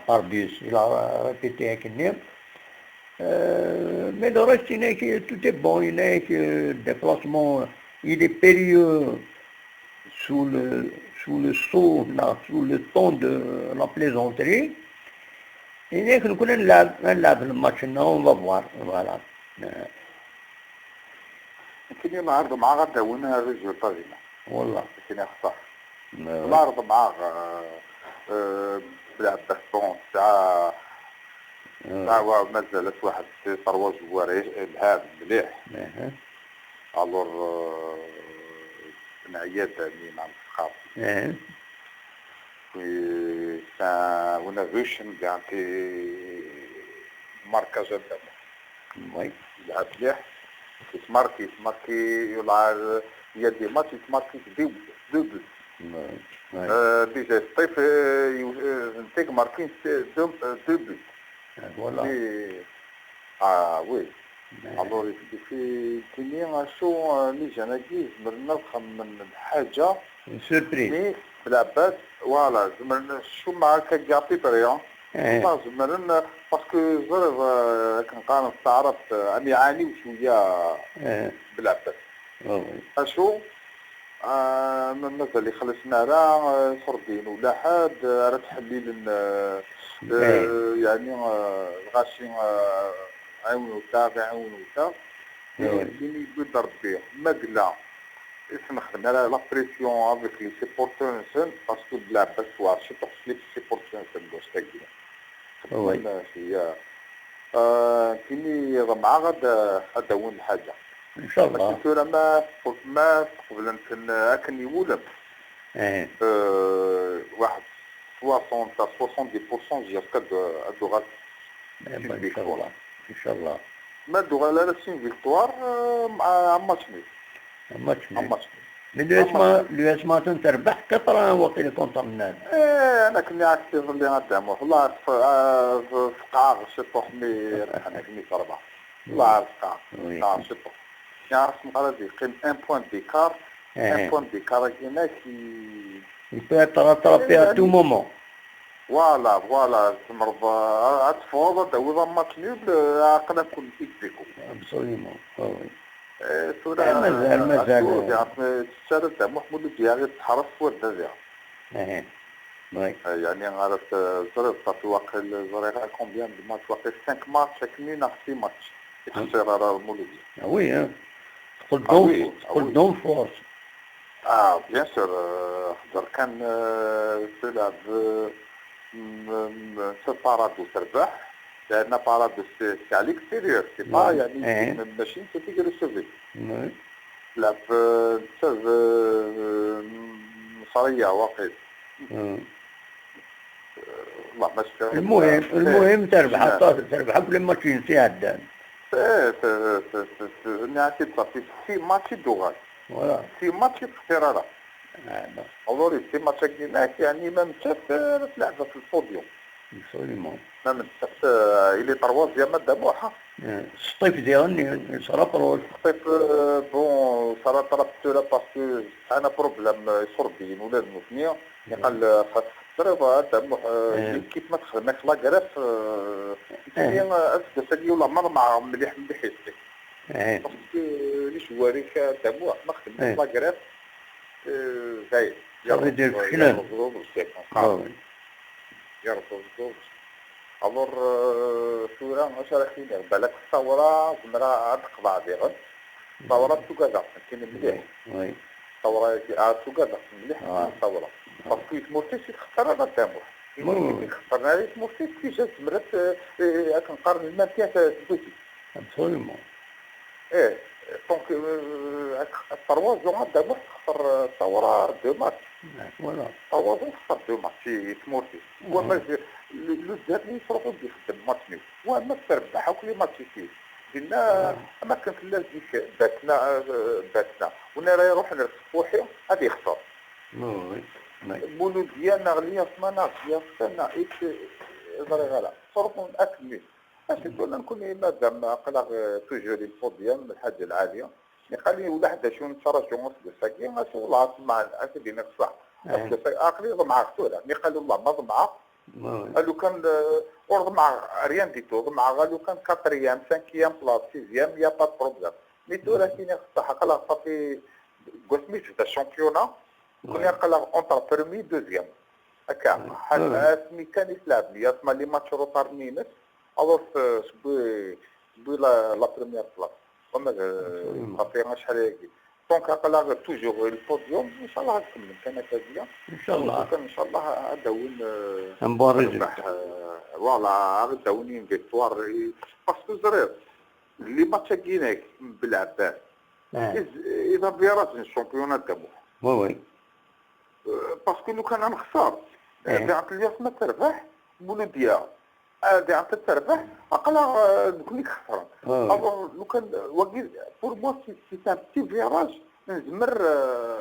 par bus, il a répété avec nous. Euh, mais le reste, il n'est que, tout est bon, il n'est que le déplacement, il est périlleux sous le, sous le sceau, là, sous le ton de la plaisanterie. Et nous, nous, on l'a, on l'a le match, non, on va voir, voilà. Euh. Nekkini nɛerḍ mɛaɣ ad d-awin résultat dinna. Wallah. Nekkini xṣaḥ. Nɛerḍ mɛaɣ, euh, Euh, Belɛebbas, bon, tesɛa, tesɛa wa-, mazal-as waḥed trois joueurs lhan mliḥ. Aha. Alors, euh, neɛya-d, Amin, am txaf. Aha. Oui, c'est un, on a vu Shinga, c'est marquage. Oui. Yelɛeb mliḥ. Yetmarki, yetmarki, yelɛeb, il y a des matchs, yetmarki deux, deux buts. Oui, oui. Euh, déjà, Sṭif, euh, euh, netta i imarkin deux, euh, deux buts. Ah, voilà. Mais, ah, oui. Mais alors, il fait, tini, acu, euh, mijan-agi, zemren ad xedmen lḥaǧa. Une surprise. Mais, Belɛebbas, voilà, zemren, acu ma akka, à peu près, hein. Eh. Ma zemren, parce que ẓriɣ, euh, akken qqaren s taɛrabt, euh, am iɛani cwiya. Eh. Belɛebbas. Oh, oui. Acu? Ah, ma-, mazal ixelleṣ ara, ah, iṣurdiyen ula ḥedd, ah, ara ttḥellilen, ah, eh, yeɛni, ah, lɣaci, ah, ɛiwen wta, ɛiwen wta. Oui. Tini yewwi-d Rebbi, ma yella i s-nexdem ara la pression avec les supporters-nsen, parce que Belɛebbas tewɛer ciṭuḥ s les supporters-nsen, deg wass-agi. Oui. Xedmen, ah, Ah, tini ḍemɛeɣ ad, ad d-awin lḥaǧa. Inchallah. Parce que tura ma, ma tqeblen-ten akken iwulem, eh, euh, waḥed soixante à soixante-dix pour cent jusqu'à d-, ad d-uɣal. Eh, une victoire. Inchallah. Inchallah. Ma d-uɣal ara s une victoire, euh, m'a, un match nul. Un match nul. Un match nul. Mais l'U S M A, l'U S M A terbeḥ quatre un waqil contre Mnan. Eh, ana akken i ak-iḍelli a Dda Muḥ. Wallah, f-, ah, f-, feqɛeɣ ciṭuḥ mi rebḥen, akken i terbeḥ. Wallah, feqɛeɣ. Oui. Feqɛeɣ ciṭuḥ. Yeɛref meqqar ad yeqqim un point d'écart. Eh. Un point d'écart-agi-inek i... Il peut être rattrapé à tout moment. Voilà, voilà, tzemreḍ, ah, ad teffɣeḍ, ad d-tawiḍ un match nul, ah, aql-aken ex aequo. Absolument, oui, oui. Eh, tura, eh, mazal, mazal. Acu, eh, yeɛni, tessara Dda Muḥ Mulud yeɛni teḥreṣ wadda diɣ. Eh, oui. Eh, yeɛni, ara t-, ẓriɣ, ça fait waqil, ẓriɣ combien de matchs, waqil cinq matchs, akken neɣ six matchs. Ixsir ara Mulud. Ah oui, hein. Teqqel-d en force. Ah oui, ah oui. Teqqel-d en force. Ah, bien sûr, euh, xeddmeɣ kan, euh, تلعب, euh, m-, m-, c'est Paradou terbeḥ, لأن Paradou c'est, c'est à l'extérieur, c'est pas, يعني, eh, ma-, ماشي نتا تيجي recevoir. Oui. تلعب, euh, c'est, euh, Nasriya, واقيلا. Mm. والله ما شفت. المهم، المهم تربح، نعم. تربح كل ماتش ينسي عدان. C'est, c'est, c'est, c'est, c'est, نعطي تصافي six matchs يدوغال. Voilà. Six matchs يتخسر راه. آه، bon. Alors six matchs هكذاك، يعني ما مشات، آه، تلعب في البوديوم. Absolument. ما مشات، آه، il est troisième à Dda Muḥ. آه، سطيف ديالني، صرا بروش. سطيف، آه، bon، صرا طرف تورا parce que أنا problème، آه، يصربين ولا المثنية. قال، آه، خاص ترى هذا مح-، آه، إيه. L'équipe ما تخدمش la greffe، آه، إيه. هي، آه، أسد ساقي ولا ما مع مليح، مليح يسقي. إيه. Parce que les joueurs كتعبوا ما خدمش إيه. La greffe، آه، زايد. Ça veut dire يرفضوا، كلام. يرفضوا بزاف. آه. يرفضوا بزاف. Alors، آه، ثورة، واش راك دير؟ بالك الثورة زمرة عاد تقضى ديغن. الثورة تقضى، كاين مليح. Oui. الثورة كي، آه، تقضى مليح آه. الثورة. آه. Parce que تمورتيس يتخسر هذا الدموع. Oui, oui. يتخسر هذا تمورتيس كي جات زمرة، آه، آه، كنقارن المال كيف تبوتي. Absolument. إيه، donc، آه، trois ans هذا واحد خسر الثورة deux matchs. آه، voilà. Trois ans خسر deux matchs، في تمورتيس. آه. وما ز-، le، le dernier يصرفوا بيخدم match nul. وما تربح وكل match يفيد. قلنا، آه. ما كان في الناس ديك باتنا، آه، باتنا. ونا راه يروح نرسخ روحي، هذا يخسر. Oui, oui. مولودية، نغلية، سما، نغلية، سما، إيش، ضري غلا. صرفوا من أكل ميل. اش تقول نكون مادام قلق توجور البوديوم الحاجه العاليه. مي قال لي ولا حدا شو نتفرج يوم في الساكي، ما شو والله اسمع اسيدي نقصع. آه. عقلي ضمعك ثورة. مي قال والله ما ضمعك. قال له كان، آه، اور ضمع rien du tout. ضمع قال له كان quatrième, cinquième place, sixième, y a pas de problème. مي ثورة كيني خصها حق لا صافي. قلت مي جبت الشامبيونا. كنا قلق entre premier, deuxième. هكا. حتى اسمي كان يتلعب لي، اسمع لي ماتش روتار نينس. Alors، سبوي، سبوي لا، la première place. وما، صافي، ما شحال هاكي. Donc, aql-aɣ toujours le podium, inchallah, ad kemmlen kan akkazi. Inchallah. Donc, inchallah, ad d-awin, euh, un bon résultat. Voilà, ad d-awin une victoire. Parce que ẓriɣ, les matchs-agi-inek, Belɛebbas, ils, ils avaient raison, championnat de Mohamed. Oui, oui. Euh, parce que lukan ad nexser, diɣen Ilyas ma terbeḥ, Mouloudia, diɣen ad terbeḥ, aql-aɣ, euh, nekni xesren. Alors, lukan, euh, wagi, pour moi, c'est, c'est un petit virage. Nezmer, euh,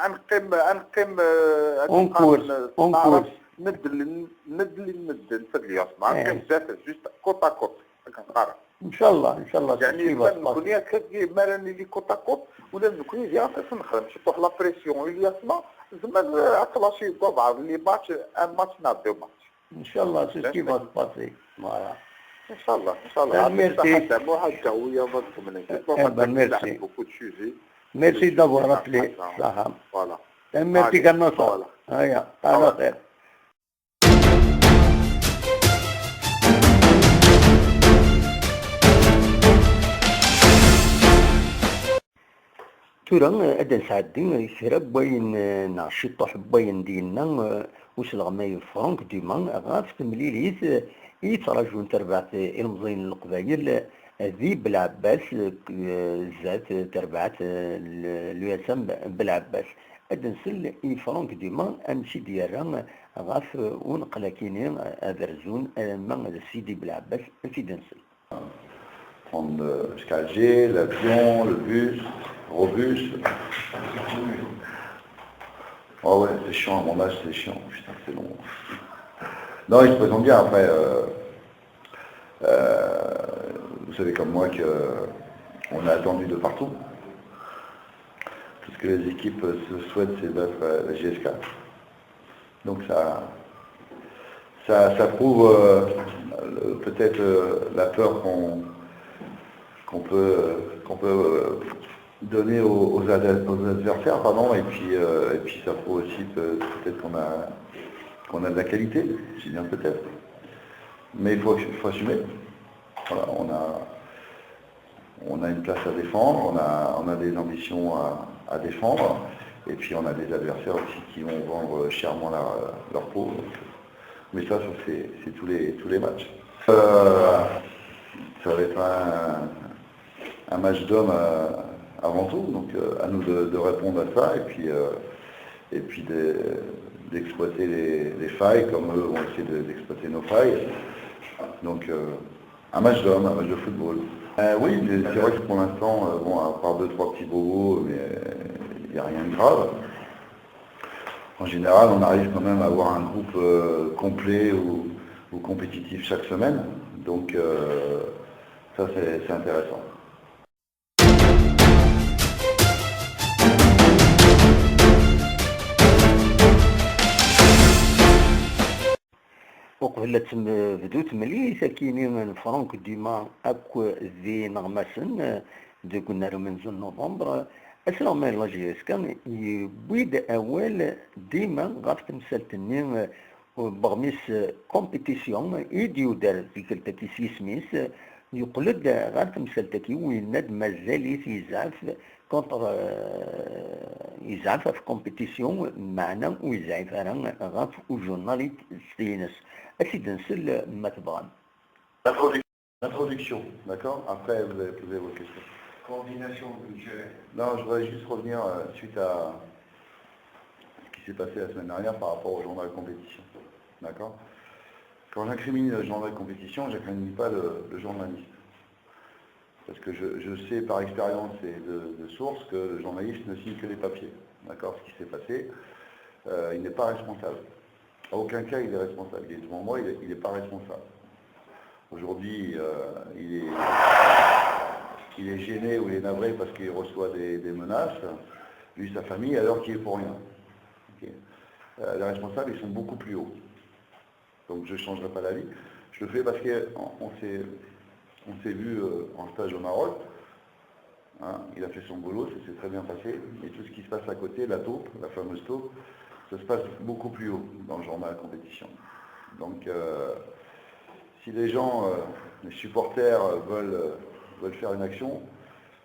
ad neqqim, ad neqqim, euh, ad neqqim, euh, medden, medden, medden, fad Ilyas. Ma ad neqqim zdat, juste côte à côte. Ad neqqar. Inchallah, inchallah, c'est ce qui va se passer. Nekni akka, mi ara nili côte à côte, ula d nekni diɣen ad nexdem ciṭuḥ la pression i Ilyas, ma nezmer, euh, ad tlâcher deg ubeɛḍ les matchs, un match neɣ deux matchs. Inchallah, c'est ce qui va se passer. Voilà. Inchallah, inchallah. Tanemmirt-ik. Merci. Eh ben, merci. Beaucoup de sujets. Merci d'avoir appelé. Voilà. Tanemmirt-ik a Nasser. Aya, ala xir. Tura, eh, ad d-nesɛeddi kra n wayen, eh, neɣ ciṭuḥ n wayen d-yenna, eh, usleɣmay Franck Dumas ɣef temlilit, eh, i yettraǧun terbaɛt, eh, ilemẓiyen n Leqbayel, eh, di Belɛebbas, eh, zdat, eh, terbaɛt, eh, l-, l'U S M Belɛebbas. Ad d-nsel i Franck Dumas amek i d-yerra ɣef, eh, uneqqel-akini, eh, ad rzun alamma d Sidi Belɛebbas, ad t-id-nsel. Prendre, euh, jusqu'à Alger, l'avion, le bus, gros bus. Oh ouais, c'est chiant, mon âge, c'est chiant, putain, c'est long. Non, il se présente bien, après, euh, euh, vous savez comme moi que on a attendu de partout. Tout ce que les équipes se souhaitent, c'est battre, euh, la J S K. Donc ça, ça, ça prouve, euh, le- peut-être, euh, la peur qu'on qu'on peut, euh, qu'on peut, euh, donner aux, aux ad- aux adversaires, pardon, et puis, euh, et puis ça prouve aussi que peut-être qu'on a, qu'on a de la qualité, je dis bien peut-être. Mais il faut, il faut assumer. Voilà, on a, on a une place à défendre, on a, on a des ambitions à, à défendre, et puis on a des adversaires aussi qui vont vendre chèrement la- leur peau. Donc, mais ça, ça, c'est c'est tous les, tous les matchs. Euh, ça va être un, un match d'hommes, euh, avant tout, donc, euh, à nous de, de répondre à ça, et puis, euh, et puis de- d'exploiter les, les failles comme eux vont essayer de- d'exploiter nos failles. Donc, euh, un match d'hommes, un match de football. Euh, oui, mais c'est vrai que pour l'instant, euh, bon, à part deux, trois petits bobos, mais, euh, il n'y a rien de grave. En général, on arrive quand même à avoir un groupe, euh, complet ou, ou compétitif chaque semaine. Donc, euh, ça, c'est c'est intéressant. Uqbel ad tebdu temlilit akini n Franck Dumas akk d ineɣmasen, eh, deg unnar umenzu n November, asleɣmay n la J S K yewwi-d awal dima ɣef temsalt-nni, eh, n uɣmis, eh, compétition i d-yuder tikkelt s yisem-is, eh, yeqqel-d ɣer temsalt-agi, u yenna-d mazal-it yezɛef contre, eh, yezɛef ɣef compétition, meɛna ur yezɛif ara ɣef ujurnal-ines. Ad t-id-nsel, ma tebɣam. Introduction, d'accord ? Après, vous allez poser vos questions. Coordination budgétaire. Non, je voudrais juste revenir, euh, suite à ce qui s'est passé la semaine dernière par rapport au journal compétition. D'accord ? Quand j'incrimine le journal compétition, j'incrimine pas le, le journaliste. Parce que je, je sais par expérience et de, de source que le journaliste ne signe que les papiers. D'accord ? Ce qui s'est passé, euh, il n'est pas responsable. À aucun cas, il est responsable. Il est devant moi, il n'est il est pas responsable. Aujourd'hui, euh, il est, il est gêné ou il est navré parce qu'il reçoit des, des menaces, lui, sa famille, alors qu'il est pour rien. Ok. Euh, les responsables, ils sont beaucoup plus hauts. Donc je ne changerai pas d'avis. Je le fais parce qu'on on s'est on s'est vu, euh, en stage au Maroc. Hein, il a fait son boulot, ça s'est très bien passé. Et tout ce qui se passe à côté, la taupe, la fameuse taupe, ça se passe beaucoup plus haut dans le journal compétition. Donc, euh, si les gens, euh, les supporters, euh, veulent, euh, veulent faire une action,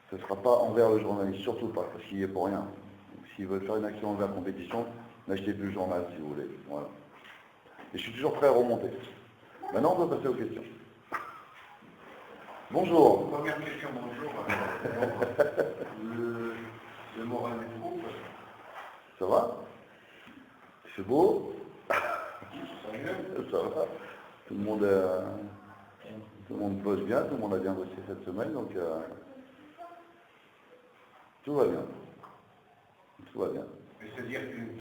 Ce ne sera pas envers le journaliste, surtout pas, parce qu'il y est pour rien. Donc, s'ils veulent faire une action envers la compétition, n'achetez plus le journal si vous voulez. Voilà. Et je suis toujours prêt à remonter. Maintenant, on peut passer aux questions. Bonjour. Première question, bonjour. Le, le moral du groupe. Ça va ? C'est beau. Ça va. Tout le monde, euh, tout le monde bosse bien, tout le monde a bien bossé cette semaine, donc euh, tout va bien. Tout va bien. C'est-à-dire que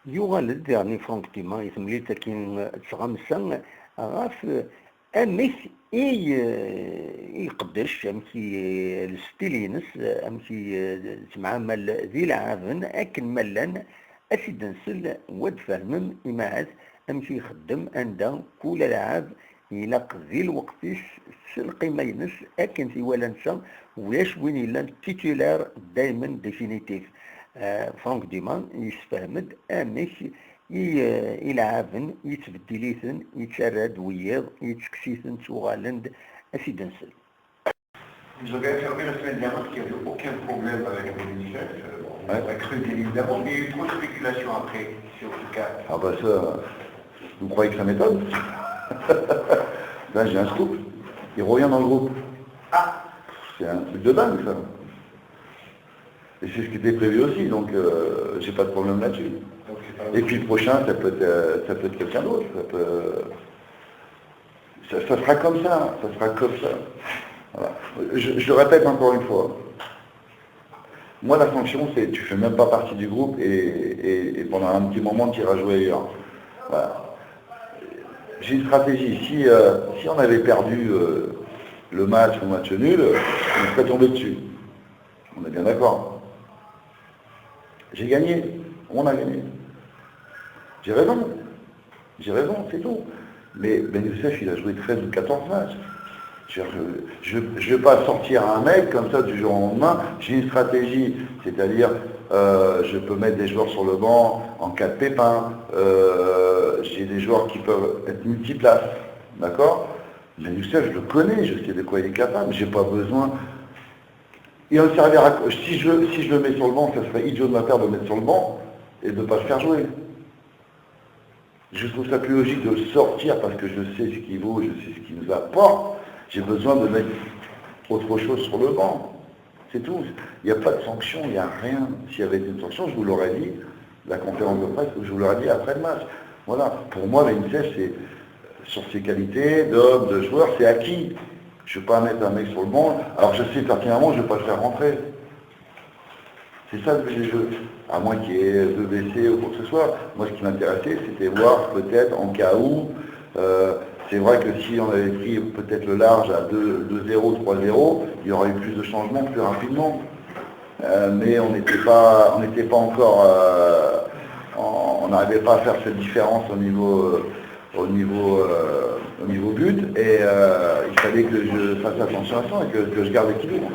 Yuɣal-d daɣen i Franck Dumas i temlilt akken d tɣamsa ɣef amek i iqeddec, amek i, le style-ines, amek i yettemɛamal d ileɛɛaben akken ma llan, ad t-id-nsel, wa d-fehmem imahat amek i ixeddem, anda kul alɛab ilaq di lweqt-is s lqima-ines akken t-iwala netta, ulac win yellan titulaire daymen définitif. Franck Dumas yessefhem-d amek i, ileɛɛaben yettbeddil-iten, yettarra-d wiyiḍ, yettekkes-iten ttuɣalen-d, ad t-id-nsel. Vous avez affirmé la semaine dernière qu'il n'y avait aucun problème avec le ministère. On a cru bien évidemment, mais il y a eu trop de spéculation après sur ce cas. Ah bah ça, vous croyez que ça m'étonne ? Là, j'ai un scoop. Il revient dans le groupe. Ah. C'est un truc de dingue, ça. Et c'est ce qui était prévu aussi, donc euh, j'ai pas de problème là-dessus. Et puis le prochain, ça peut être, euh, ça peut être quelqu'un d'autre. Ça, peut... ça, ça, sera comme ça, ça sera comme ça. Voilà. Je, je, le répète encore une fois. Moi, la sanction, c'est tu fais même pas partie du groupe et, et, et pendant un petit moment, tu iras jouer ailleurs. Voilà. J'ai une stratégie. Si, euh, si on avait perdu euh, le match ou match nul, on serait tombé dessus. On est bien d'accord. J'ai gagné. On a gagné. J'ai raison. J'ai raison, c'est tout. Mais Ben Youssef, il a joué treize ou quatorze matchs. Je ne vais pas sortir un mec comme ça du jour au lendemain. J'ai une stratégie, c'est-à-dire euh, je peux mettre des joueurs sur le banc en cas de pépin. Euh, j'ai des joueurs qui peuvent être multiplaces. D'accord ? Ben Youssef, je le connais, je sais de quoi il est capable. J'ai pas besoin. Il va me servir à... si je, si je le mets sur le banc, ça serait idiot de ma part de le mettre sur le banc et de ne pas le faire jouer. Je trouve ça plus logique de le sortir parce que je sais ce qu'il vaut, je sais ce qu'il nous apporte. J'ai besoin de mettre autre chose sur le banc. C'est tout. Il n'y a pas de sanction, il n'y a rien. S'il y avait une sanction, je vous l'aurais dit, la conférence de presse, je vous l'aurais dit après le match. Voilà. Pour moi, l'A N S F, c'est sur ses qualités d'homme, de joueur, c'est acquis. Je ne vais pas mettre un mec sur le banc, alors je sais pertinemment que je ne vais pas le faire rentrer. C'est ça le but du jeu. À moins qu'il y ait deux blessés ou quoi que ce soit. Moi, ce qui m'intéressait, c'était voir peut-être en cas où. Euh, c'est vrai que si on avait pris peut-être le large à deux zéro, trois zéro, il y aurait eu plus de changements plus rapidement. Euh, mais on n'était pas, on n'était pas encore, euh, on n'arrivait pas à faire cette différence au niveau, euh, au niveau, euh, au niveau but. Et euh, il fallait que je fasse attention à ça et que, que je garde l'équilibre.